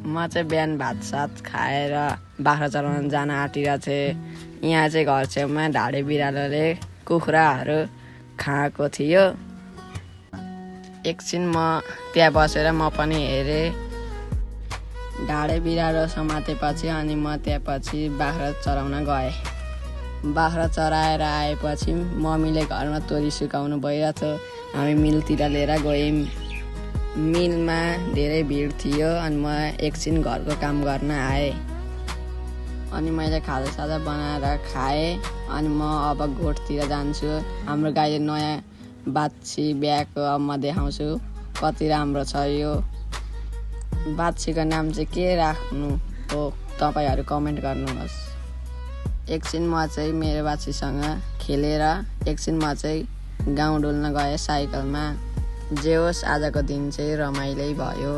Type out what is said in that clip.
म चाहिँ बिहान भातसात खाएर बाख्रा चराउन जान आँटिरहेको थिएँ। यहाँ चाहिँ घर छेउमा ढाडे बिरालोले कुखुराहरू खाएको थियो। एकछिन म त्यहाँ बसेर म पनि हेरेँ। ढाडे बिरालो समातेपछि अनि म त्यसपछि बाख्रा चराउन गएँ। बाख्रा चराएर आएपछि मम्मीले घरमा तोरी सुकाउनु भइरहेको थियो। हामी मिलतिर लिएर गयौँ। मिलमा धेरै भिड थियो अनि म एकछिन घरको काम गर्न आएँ। अनि मैले खाजासाजा बनाएर खाएँ। अनि म अब गोठतिर जान्छु। हाम्रो गाईले नयाँ बाछी ब्याएको अब म देखाउँछु कति राम्रो छ यो। बाछीको नाम चाहिँ के राख्नु हो तपाईँहरू कमेन्ट गर्नुहोस्। एकछिन म चाहिँ मेरो बाछीसँग खेलेर एकछिन म चाहिँ गाउँ डुल्न गएँ साइकलमा। जे होस् आजको दिन चाहिँ रमाइलै भयो।